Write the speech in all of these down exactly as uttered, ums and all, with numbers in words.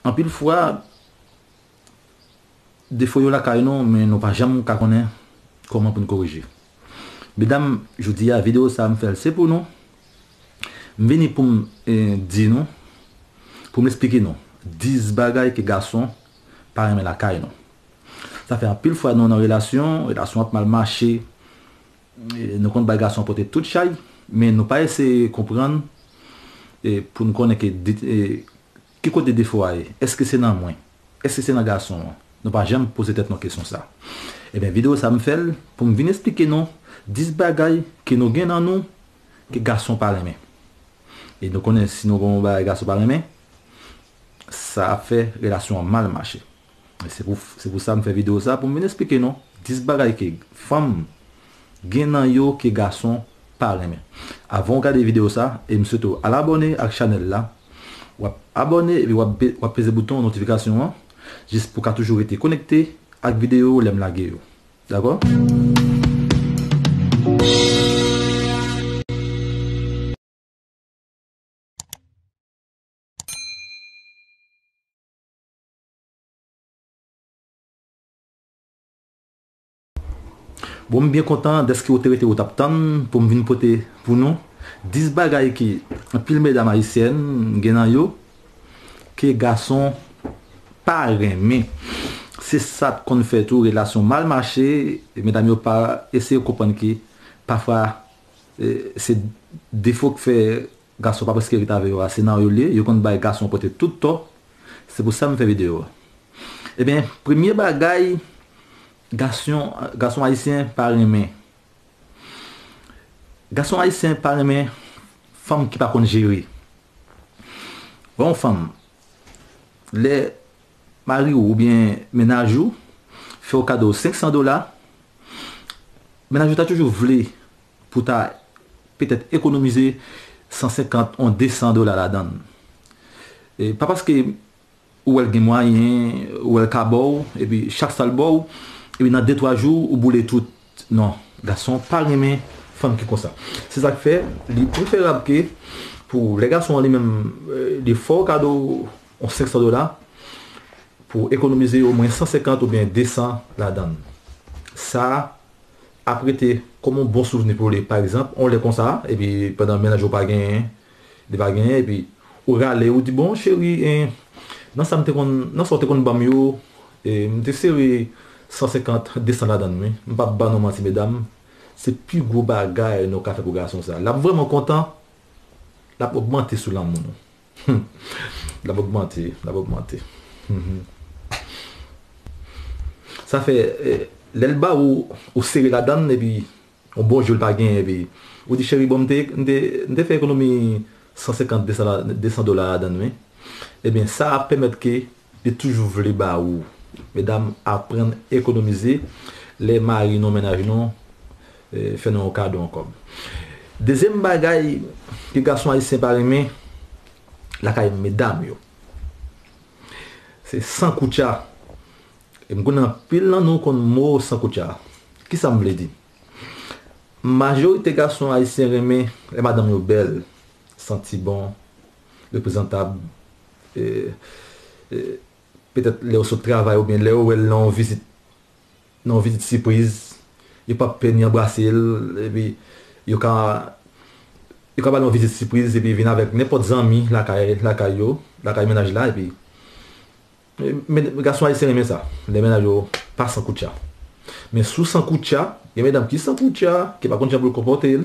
Anpil fwa, defo yo lakay nou, men nou pa janm ka konnen kòman pou n korije. Medam, jodi a, videyo sa a m fè l se pou nou. M vini pou m, eh, di nou, pou m esplike nou dis bagay ke gason pa renmen lakay nou. Sa fè anpil fwa nou nan relasyon, relasyon ap mal mache, eh, nou konn bay gason pote tout chay, men nou pa eseye konprann, eh, pou n konnen ke di- eh, ki kote defo a ye? Èske se nan mwen? Èske se nan gason an? Nou pa janm poze tèt nou kesyon sa. Ebyen, videyo sa m fè l pou m vin esplike nou dis bagay ke nou gen nan nou ke gason pa renmen. E nou konnen si nou gen yon bagay gason pa renmen, sa ap fè relasyon an mal mache. Se pou, se pou sa m fè videyo sa pou m vin esplike nou dis bagay ke fanm gen nan yo ke gason pa renmen. Avan w gade videyo sa, e m swete w al abòne ak chanèl la, w ap abòne epi w ap, be- w ap peze bouton notifikasyon an, jis pou w ka toujou rete konekte ak videyo lè m lage yo. Dakò? Bon, m byen kontan dèske w te rete, w t ap tann pou m vin pote pou nou dis bagay ke anpil medam ayisyèn gen nan yo ke gason pa renmen. Se sa k konn fè tou relasyon mal mache, medam yo pa eseye konprann ke pafwa, eh, se defo k fè gason pa prèske ret avè yo a, se nan yo l ye, yo konn bay gason pote tout tò. Se pou sa m fè videyo a. Ebyen, premye bagay, gason, gason ayisyen pa renmen. Gason ayisyen pa renmen fanm ki pa konn jere. Wè yon fanm, lè mari w oubyen mennaj ou fè w kado senk san dola, mennaj ou ta toujou vle pou ta petèt ekonomize san senkant, yon de san dola ladan l. E pa paske ou wè l gen mwayen, ou wè l ka ba w, epi chak sa l ba w, epi nan de, twa jou, ou boule tout. Non, gason pa renmen fanm ki konsa. Se sa k fè, li preferab ke pou lè gason an li menm, eh, li fè w kado yon senk san dola, pou ekonomize omwen san senkant oubyen de san ladan l. Sa ap rete kòm yon bon souvni pou li. Pa egzanp, yon lè konsa, epi pandan mennaj ou pa genyen, li pa genyen, epi ou rale, ou di, "Bon, cheri, eh, nan sa m te konn, nan sa w te konn ban m yo, eh, m te sere san senkant, de san ladan l, wi. M p ap ba nou manti, medam, se pi gwo bagay nou ka fè pou gason sa." L ap vrèman kontan, l ap ogmante sou lanmou nou. L ap ogmante, l ap ogmante. Mhm. Sa fè, eh, lè l ba ou, ou sere ladan l, epi yon bon jou l pa genyen, epi ou di, "Cheri, bon, m te, m te, m te fè ekonomi san senkant, de san la, de san dola ladan l, wi." Ebyen, sa ap pèmèt ke li toujou vle ba ou. Medam, aprann ekonomize lè mari nou, mennaj nou, eh, fè nou yon kado yon kòb. Dezyèm bagay ke gason ayisyen pa renmen lakay medam yo, se sankoutcha. E m konnen anpil nan nou konn mo sankoutcha. Kisa m vle di? Majorite gason ayisyen renmen lè madanm yo bèl, santi bon, reprezantab, e, e, petèt lè yo sot travay oubyen lè yo wè l nan yon vizit, nan yon vizit sipriz, yo p ap pè ni anbrase l, epi yo ka, yo ka ba l yon vizit sipriz, epi vin avèk nenpòt zanmi lakay, lakay yo, lakay mennaj la, epi Men, gason ayisyen renmen sa, lè mennaj yo pa sankoutcha. Men si w sankoutcha, gen medam ki sankoutcha, ki pa konn jan pou l konpòte l.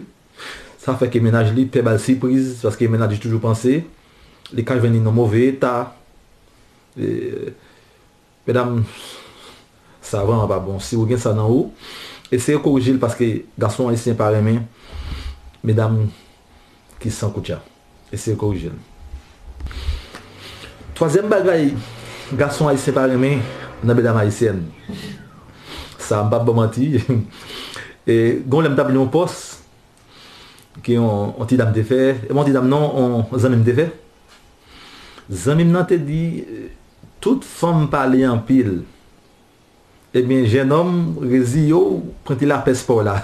Sa fè ke mennaj li pè ba l sipriz, paske mennaj li toujou panse li ka jwenn li nan move eta. E, medam, sa vrèman pa bon. Si w gen sa nan ou, eseye korije l, paske gason ayisyen pa renmen medam ki sankoutcha. Eseye korije l. Twazyèm bagay gason ayisyen pa renmen nan medam ayisyèn. Sa, m p ap ba w manti. E, gon lè m t ap li yon pòs ke yon, yon ti dam te fè. E yon ti dam non, yon zanmi m te fè. Zanmi m nan te di, tout fanm pale anpil. Ebyen, jennonm, reziye w, pran ti lapès pa w la.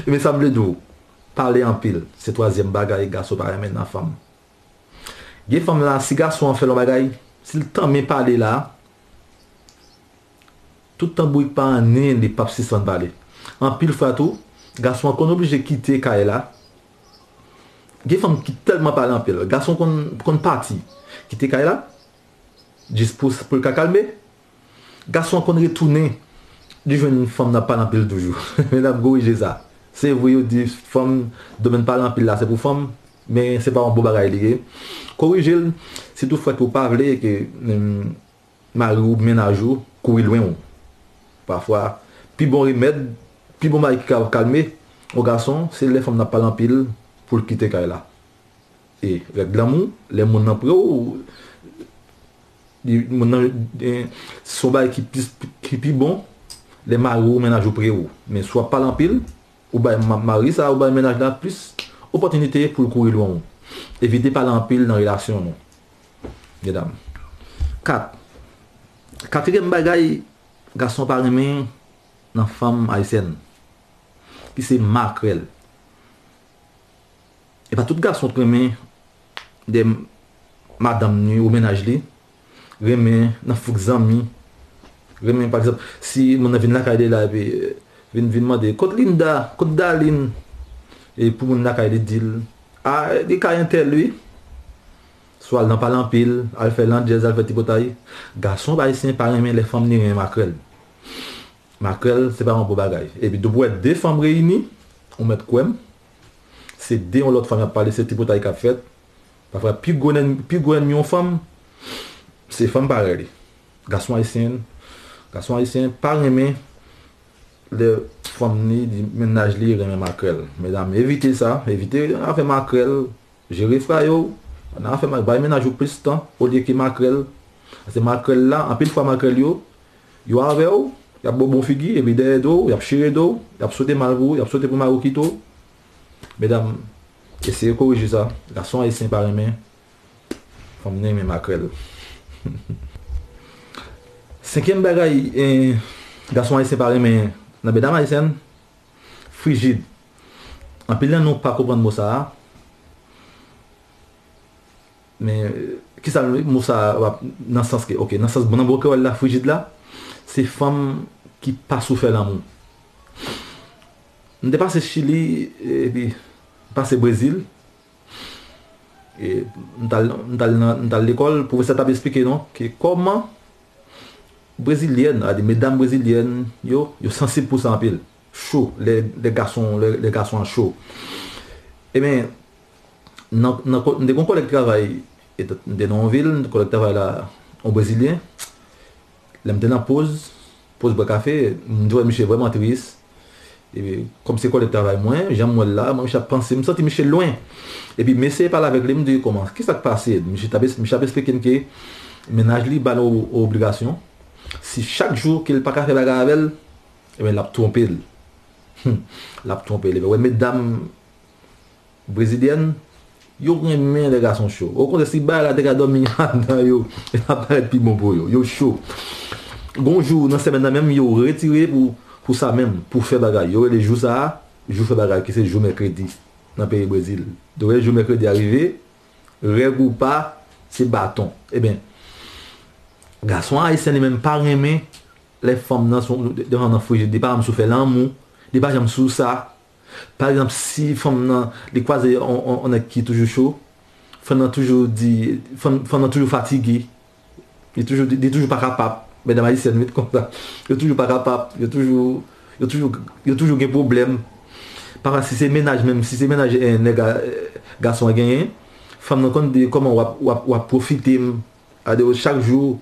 Ebyen, sa m vle di w, pale anpil. Se twazyèm bagay gason pa renmen nan fanm. Gen fanm la, si gason an fè l yon bagay, Si l tanmen pale la, tout tan bourik pa anyen, li p ap sispann pale. Anpil fwa tou, gason an konn oblije kite kay la. Gen fanm ki tèlman pale anpil, gason konn, konn pati, kite kay la, jis pou, pou l ka kalme. Gason an konn retounen, li jwenn fanm nan ap pale anpil toujou. Medam, korije sa. Se vre, yo di fanm, domèn pale anpil la, se pou fanm, men se pa yon bon bagay li ye. Korije l, si toutfwa ke w pa vle ke, hum, mari w, mennaj ou, kouri lwen w. Pafwa, pi bon remèd, pi bon bagay ki ka kalme yon gason, se lè fanm nan ap pale anpil pou l kite kay la. E règ lanmou, lè moun nan pre w, li, moun nan, eh, se yon bagay ki pi, ki pi bon, lè mari w, mennaj ou pre w. Men si w ap pale anpil, ou bay ma-, mari sa, ou bay mennaj la plis opòtinite pou l kouri lwen w. Evite pale anpil nan relasyon nou, medam. Kat. Katriyèm bagay gason pa renmen nan fanm ayisyèn, ki se makrèl. E pa tout gason k renmen de madanm ni ou mennaj li, renmen nan fouk zanmi, renmen, pa egzanp, si moun nan vin lakay li la, epi, eh, vin, vin mande, "Kot Linda? Kot Darline?" E pou moun lakay li di l, "A, li kay entèl wi." Swa al nan pale anpil, al fè landjèz, al fè tripotay. Gason ayisyen pa renmen lè fanm ni renmen makrèl. Makrèl, se pa yon bon bagay. Epi, depi w wè de fanm reyini, ou mèt kwè m, se de yon lòt fanm y ap pale, se tripotay k ap fèt. Pafwa, pi gwo nèn-, pi gwo ènmi yon fanm, se fanm parèy li. Gason ayisyen, gason ayisyen pa renmen lè fanm ni di mennaj li renmen makrèl. Medam, evite sa, evite afè makrèl, jere fwaye w, nan afè ma-, bay mennaj ou plis tan olye ke makrèl. Paske makrèl la, anpil fwa makrèl yo, yo avè w, y ap ba w bon figi, epi dèyè do w, y ap chire do w, y ap sote mal pou ou, y ap sote pou mari w kite w. Medam, eseye korije sa. Gason ayisyen pa renmen fanm ni renmen makrèl. Senkyèm bagay, eh, gason ayisyen pa renmen nan medam ayisyèn, frijid. Anpil nan nou pa konprann mo sa a. Men, eh, kisa mo sa a, nan sans ke, ok, nan sans, nan mo kreyòl la, frijid la, se fanm ki pa sou fè lanmou. M te pase Chili, epi m pase Brezil. E m t al, m t al nan, m t al lekòl, pwofesè t ap esplike nou ke kòman brezilyèn, sa vle di medam brezilyèn yo, yo sansib pou sa anpil. Cho, lè, lè gason, lè, lè gason an cho. Ebyen, nan, nan, ko-, m te gen yon kòlèg travay, e t-, m te nan yon vil, kòlèg travay la, yon brezilyen, lè m te nan poz, poz bwè kafe, m te wè misye vrèman tris. E kòm se kòlèg travay mwen, jan m wè l la, mwen, misye ap panse, m santi misye lwen. Epi m eseye pale avèk li, m di, "Kòman, kisa k pase?" Misye t ap es-, misye ap esplike m ke mennaj li ba l o-, obligasyon. Si chak jou ke l pa ka fè bagay avè l, ebyen, l ap twonpe l. Hum, l ap twonpe l. Epi, wè, medam brezilyèn, yo renmen lè gason cho. Okontrè, si bagay la te ka dòmi anndan yo, l ap parèt pi bon pou yo. Yo cho. Gon jou nan semèn nan menm, yo retire pou, pou sa menm, pou fè bagay. Yo rele jou sa a, jou fè bagay, ki se jou mèkredi, nan peyi Brezil. Yo rele jou mèkredi a rive, règ ou pa, se baton. Ebyen, gason ayisyen li menm pa renmen lè fanm nan, se yon, de fanm nan frijid, li pa janm sou fè lanmou, li pa janm sou sa. Pa egzanp, si fanm nan, li kwaze on, on, on nèg ki toujou cho, fanm nan toujou di, fanm, fanm nan toujou fatige, li toujou, li toujou pa kapab, medam ayisyèn, wi, konsa, yo toujou pa kapab, yo toujou, yo toujou, yo toujou gen pwoblèm. Pafwa, si se mennaj menm, si se mennaj, eh, nèg a, eh, gason an genyen, fanm nan konn di, "Kòman w ap, w ap, w ap pwofite m?" Ade, chak jou,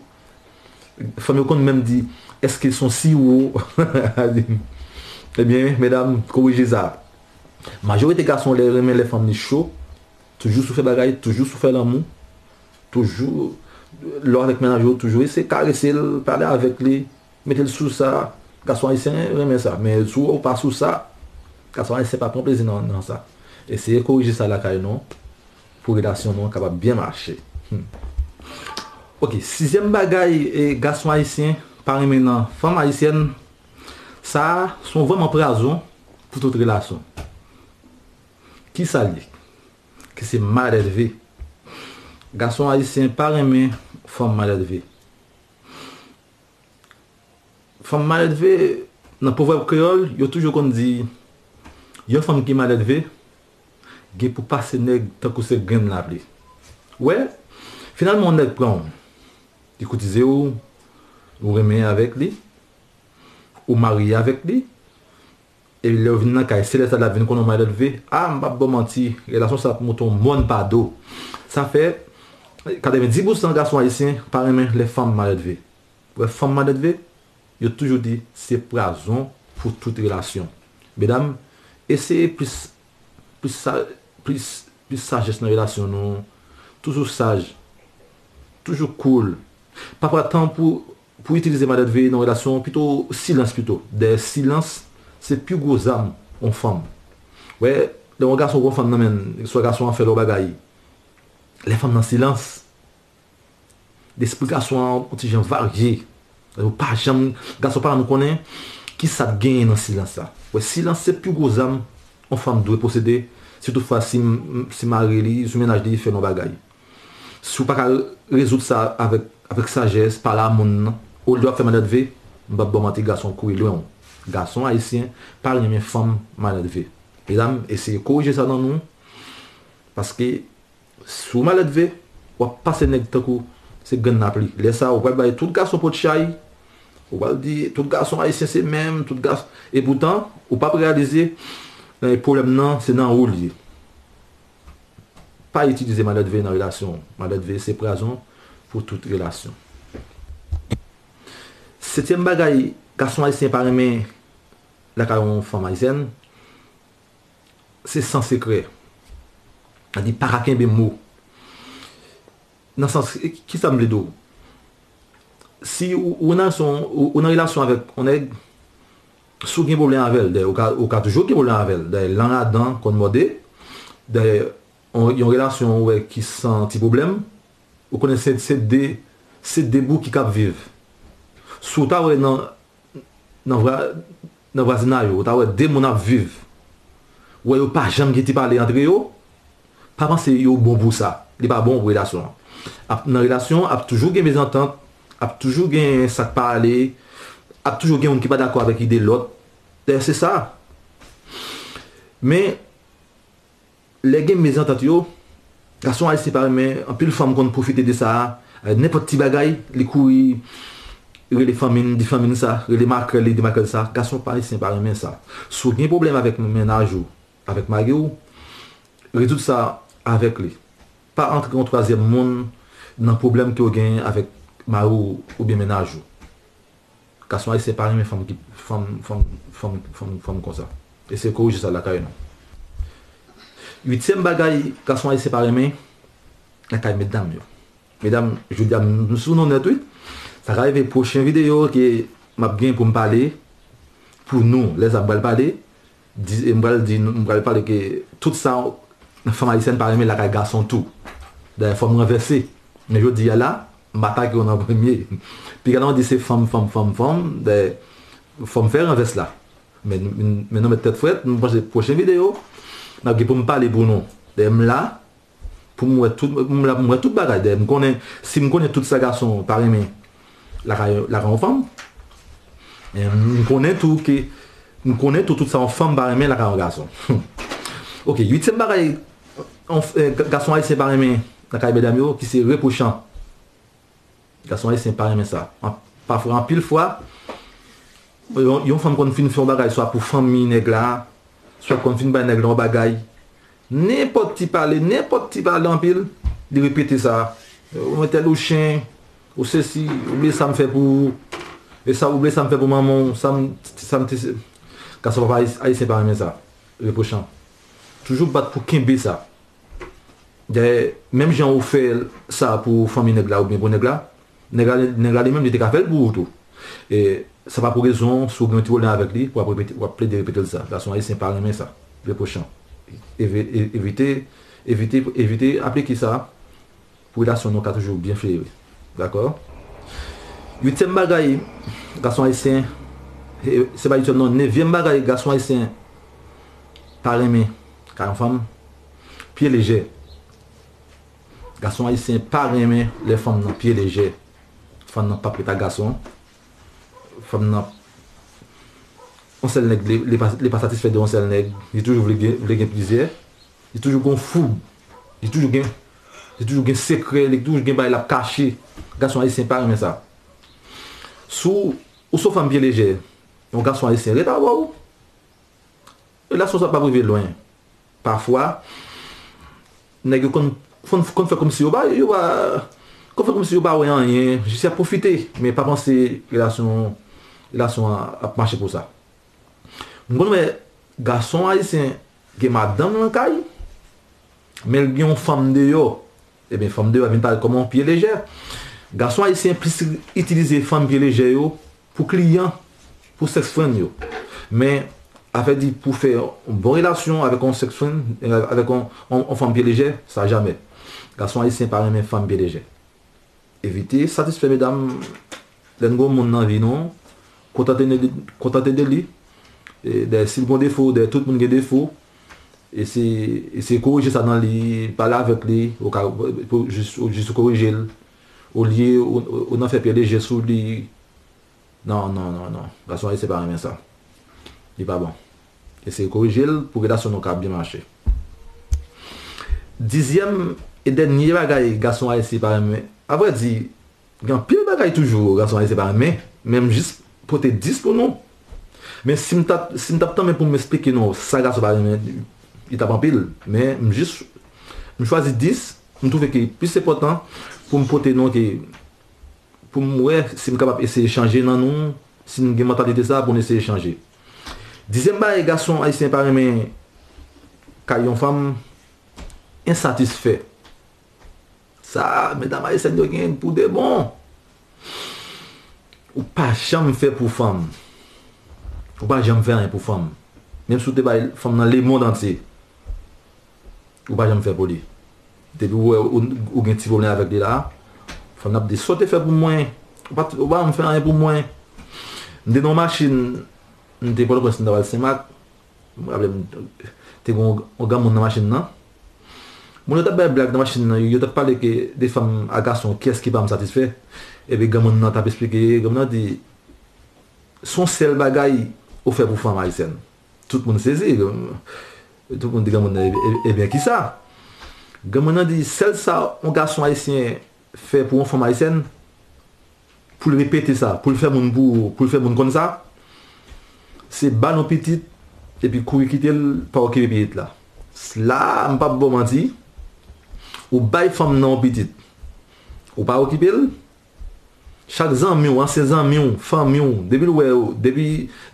fanm yo konn menm di, "Èske se yon siwo?" Ebyen, medam, korije sa. Majorite gason lè renmen lè fanm li cho, toujou sou fè bagay, toujou sou fè lanmou, toujou, lè w avèk mennaj ou, toujou eseye karese l, pale avèk li, mete l sou sa. Gason ayisyen renmen sa, men si w pa sou sa, gason ayisyen pa pran plezi nan, nan sa. Eseye korije sa lakay nou, pou relasyon nou kapab byen mache. Hmm. Ok, sizyèm bagay, e, gason ayisyen pa renmen nan fanm ayisyèn, sa a, se yon vrèman pwazon pou tout relasyon. Kisa l ye? Ki se malelve. Gason ayisyen pa renmen fanm maledve. Fanm maledve, nan pwovèb kreyòl, yo toujou konn di, yon fanm ki maledve gen pou pase nèg tankou se grenn lapli. Wè, finalman, yon nèg pran w, li koutize w, ou renmen avèk li, ou marye avèk li, e lè w vin nan kay, se lè sa l ap vin konnen w maledve. A, m p ap ba w manti, relasyon sa ap monte yon mòn pa do. Sa fè, katrevenndis pousan gason ayisyen pa renmen lè fanm maledve. Wè, fanm maledve, yo toujou di, se pwazon pou tout relasyon. Medam, eseye plis, plis, sa, plis, plis sajès nan relasyon nou. Toujou saj. Toujou cool. Pa pran tan pou, pou itilize maledve nan relasyon, pito silans pito. Dèyè silans, se pi gwo zam yon fanm. Wè, lè yon gason pran fanm nan men l, swa gason an fè l yon bagay, lè fanm nan silans, lespri gason an yon ti jan varye. Ou pa janm, gason pa janm konnen ki sa k genyen nan silans la. Wè, silans se pi gwo zam yon fanm dwe posede, sitou fwa si, si mari li, si mennaj li fè l yon bagay. Si w pa ka rezoud sa avèk, avèk sajès, pale a moun nan, olye w ap fè maledve, m p ap ba w manti, gason kouri lwen w. Gason ayisyen pa renmen fanm maledve. Medam, eseye korije sa nan nou, paske si w maledve, w ap pase nèg tankou se grenn lapli. Lè sa a, ou pral bay tout gason potchay, ou pral di tout gason ayisyen se menm, tout gason. Epoutan, ou p ap reyalize, eh, pwoblèm nan, se nan ou l ye. Pa itilize maledve nan relasyon w. Maledve se pwazon pou tout relasyon. Setyèm bagay, gason ayisyen pa renmen lakay yon fanm ayisyèn, se san sekrè. Sa di pa ka kenbe mo. Nan sans, kisa m vle di w? Si ou, ou nan son, ou, ou nan relasyon avèk yon nèg, si w gen pwoblèm avè l, dayè, ou ka, ou ka toujou gen pwoblèm avè l. Dayè, lan ladan konn mòde. Dayè, yon, yon relasyon ou wè ki san ti pwoblèm, ou konnen se, se de, se de bouki k ap viv. Si w ta wè nan, nan vwa-, nan vwazinay ou, ou ta wè de moun ap viv. Ou wè yo pa janm gen ti pale antre yo, pa panse yo bon pou sa. Li pa bon pou relasyon an. Ap, nan relasyon, ap toujou gen mezantant, ap toujou gen sa k pa ale, ap toujou gen moun ki pa dakò avèk ide lòt. Dayè, se sa. Men, lè gen mezantant yo, gason ayisyen pa renmen, anpil fanm konn pwofite de sa a, nenpòt ti bagay, li kouri rele fanmi l, di fanmi l sa, rele makrèl li, di makrèl sa, gason pa ayisyen pa renmen sa. Si w gen pwoblèm avèk mennaj ou, avèk mari w, rezoud sa avèk li. Pa antre yon twazyèm moun nan pwoblèm ke w genyen avèk mari w oubyen mennaj ou. Gason ayisyen pa renmen fanm ki, fanm, fanm, fanm, fanm, fanm konsa. Eseye korije sa lakay nou. Uityèm bagay gason ayisyen pa renmen lakay medam yo. Medam, jodi a m sou nou nèt wi. Sa ka rive pwochen videyo ke m ap gen pou m pale pou nou. Lè sa m pral pale, di, m pral di, m pral pale ke tout sa fanm ayisyèn pa renmen lakay gason tou. Dayè, fò m ranvèse. Men jodi a la, m atake w nan premye. Piga nan di se fanm, fanm, fanm, fanm. Dayè, fò m fè ranvès la. Men, men, men nou met tèt frèt, m panse pwochen videyo, n ap gen pou m pale pou nou. Dayè, m la, pou m wè tout, m la pou m wè tout bagay. Dayè, m konnen, si m konnen tout sa gason pa renmen lakay, lakay yon fanm, men m konnen tou ke, m konnen tou tout sa yon fanm pa renmen lakay yon gason. Ok, uityèm bagay, yon f-, eh, gason ayisyen pa renmen lakay medam yo, ki se repwochan. Gason ayisyen pa renmen sa. An, pafwa, anpil fwa, yon, yon fanm konn fin fè yon bagay, swa pou fanmi nèg la, swa konn fin bay nèg la yon bagay. Nenpòt ti pale, nenpòt ti pale anpil, li repete sa. Ou entèl ou chen, ou sesi, ou bliye sa m fè pou ou, e sa ou bliye sa m fè pou manman w, sa m, sa m te. Gason pa ayis-, ayisyen pa renmen sa. Repwochan. Toujou bat pou kenbe sa. Dayè, menm jan ou fè sa pou fanmi nèg la oubyen pou nèg la, nèg la, nèg la li menm li te ka fè l pou ou tou. E sa pa pou rezon, si w gen yon ti pwoblèm avèk li, w ap repete, w ap plede repete l sa. Gason ayisyen pa renmen sa. Repwochan. Evi-, e-, evite, evite, evite aplike sa pou relasyon nou ka toujou byen flere. Dakò? Uityèm bagay, gason ayisyen, e, se pa uityèm non, nevyèm bagay, gason ayisyen pa renmen kay yon fanm, pye lejè. Gason ayisyen pa renmen lè fanm nan pye lejè. Fanm nan p ap ret ak gason. Fanm nan, yon sèl nèg, li, li pa, li pa satisfè de yon sèl nèg. Li toujou vle gen, vle gen plizyè. Li toujou gon foub. Li toujou gen, li toujou gen sekrè, li toujou gen bagay l ap kache. Gason ayisyen pa renmen sa. Si w, ou se yon fanm pye lejè, yon gason ayisyen ret avè w, relasyon sa p ap rive lwen. Pafwa, nèg yo konn, konn, konn fè kòmsi yo pa, yo pa, konn fè kòmsi yo pa wè anyen, jis y ap pwofite, men pa panse relasyon, relasyon an ap mache pou sa. M konn wè gason ayisyen gen madanm nan kay, men l gen yon fanm deyò. Ebyen, fanm deyò a vin parèt kòm yon pye lejè. Gason ayisyen plis itilize fanm pye lejè yo pou kliyan, pou sex friend yo. Men, afè di pou fè yon bon relasyon avèk yon sex friend, avèk yon, yon, yon fanm pye lejè, sa jamè. Gason ayisyen pa renmen fanm pye lejè. Evite satisfè medam, lè n gon moun nan vi nou, kontante de, kontante de li. E, dayè, si l gon defo, dayè, tout moun gen defo, eseye, eseye korije sa nan li, pale avèk li, ou ka, pou jis, ou jis korije l, olye ou, ou, ou nan fè pye lejè sou li. Non, non, non, non. Gason ayisyen pa renmen sa. Li pa bon. Eseye korije l pou relasyon nou ka byen mache. Dizyèm e dènye bagay gason ayisyen pa renmen, avrèdi, gen anpil bagay toujou gason ayisyen pa renmen, men m jis pote dis pou nou. Men si m t ap, si m t ap tanmen pou m esplike nou sa gason pa renmen, li t ap anpil. Men m jis, m chwazi dis, m twouve ki plis enpòtan pou m pote nou ke, pou m wè si m kapab eseye chanje nan nou, si n gen mantalite sa pou n eseye chanje. Dizyèm bagay gason ayisyen pa renmen kay yon fanm, ensatisfè. Sa, medam ayisyèn yo gen pou de bon. Ou pa janm fè pou fanm. Ou pa janm fè anyen pou fanm. Menm si w te bay fanm nan lemonn antye, ou pa janm fè pou li. Depi w wè ou, ou gen ti pwoblèm avèk li la, fanm nan ap di, "Sa w te fè pou mwen? Ou pa, ou pa janm fè anyen pou mwen." M te nan yon machin, m te Pòtoprens, m t ap al Senmak. M raple m, te gen yon, yon granmoun nan machin nan. Moun yo t ap bay blag nan machin nan, yo, yo t ap pale ke de fanm a gason, kiyès ki pa janm satisfè. Epi granmoun nan t ap esplike, granmoun nan di, "Se yon sèl bagay ou fè pou fanm ayisyèn." Tout moun sezi. Tout moun di granmoun nan, "E, e, ebyen, kisa?" Granmoun nan di, "Sèl sa yon gason ayisyen fè pou yon fanm ayisyèn, pou l repete sa, pou l fè moun pou, pou l fè moun konn sa, se ba l yon pitit, epi kouri kite l, pa okipe pitit la." La, m p ap ba w manti, ou bay fanm nan yon pitit, ou pa okipe l, chak zanmi w, ansyen zanmi w, fanmi w, depi l wè w, depi,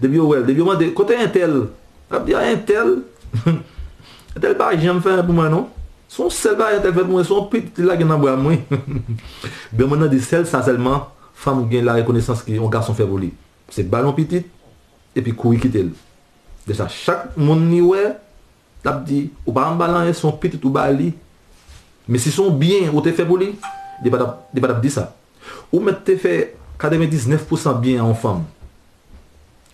depi yo wè l, depi yo mande, "Kote entèl?" L ap di, "A, entèl, entèl pa janm fè anyen pou mwen, non. Se yon sèl bagay entèl fè pou mwen, se yon pitit li lage nan bra m, wi." Granmoun nan di, "Sèl sa sèlman, fanm gen larekonesans ke yon gason fè pou li. Se ba l yon pitit, epi kouri kite l." De sa, chak moun li wè, l ap di, "Ou pa janm ba l anyen, se yon pitit ou ba li." Men si se yon byen ou te fè pou li, li pa t ap, li pa t ap di sa. Ou mèt te fè katrevendiznèf pousan byen a yon fanm.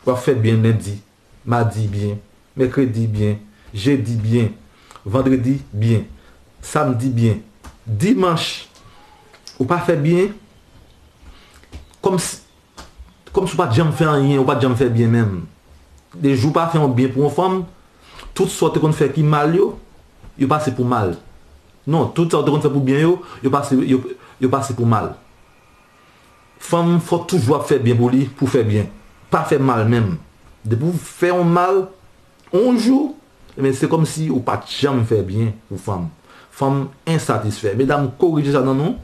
W ap fè byen lendi, madi byen, mèkredi byen, jedi byen, vandredi byen, samdi byen, dimanch, ou pa fè byen, kòmsi, kòmsi w pa t janm fè anyen, ou pa t janm fè byen menm. De jou w pa fè yon byen pou yon fanm, tout sa w te konn fè ki mal yo, yo pase pou mal. Non, tout sa w te konn fè pou byen yo, yo pase, yo, yo pase pou mal. Fanm, fò toujou ap fè byen pou li, pou fè byen. Pa fè mal menm. Depi w fè yon mal, yon jou, ebyen, se kòmsi ou pa t janm fè byen pou fanm. Fanm ensatisfè. Medam, korije sa nan nou.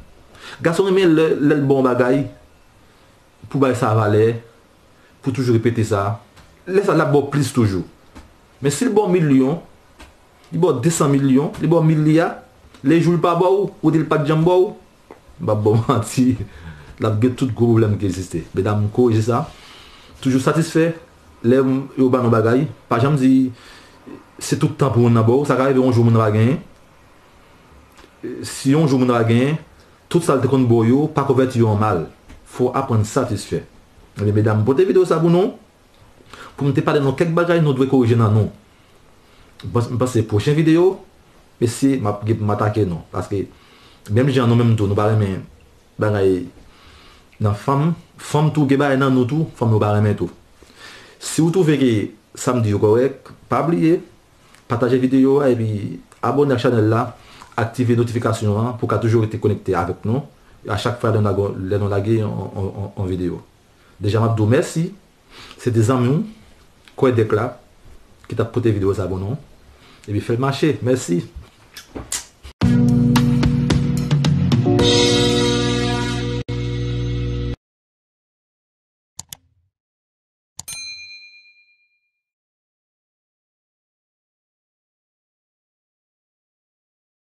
Gason renmen lè, lè l ba w yon bagay, pou bay sa valè, pou toujou repete sa, lè sa l ap ba w plis toujou. Men si l ba w milyon, li ba w de san milyon, li ba w milya, lè jou l pa ba w, ou di l pa t janm ba w, m p ap ba w manti, l ap gen tout gwo pwoblèm ki egziste. Medam, korije sa. Toujou satisfè lè yo ba nou bagay. Pa janm di se tout tan pou moun nan ba w. Sa ka rive yon jou moun nan pa genyen. Si yon jou moun nan pa genyen, tout sa l te konn ba w yo pa konvèti yo an mal. Fò w aprann satisfè. Ebyen, medam, m pote videyo sa pou nou. Pou m te pale nou kèk bagay nou dwe korije nan nou. M pans-, m panse pwochen videyo, mesye, m ap gen pou m atake nou. Paske Menm jan nou menm tou, nou pa renmen bagay nan fanm, fanm tou gen bagay nan nou tou, fanm yo pa renmen tou. Si w twouve ke sa m di yo kòrèk, pa bliye pataje videyo a epi abòne ak chanèl la, aktive notifikasyon an pou w ka toujou rete konekte avèk nou a chak fwa lè nou lage, lè nou lage yon, yon, yon, yon videyo. Deja m ap di w mèsi. Se te zanmi w, Kwèdèk la, ki t ap pote videyo sa pou nou. Epi fè l mache. Mèsi.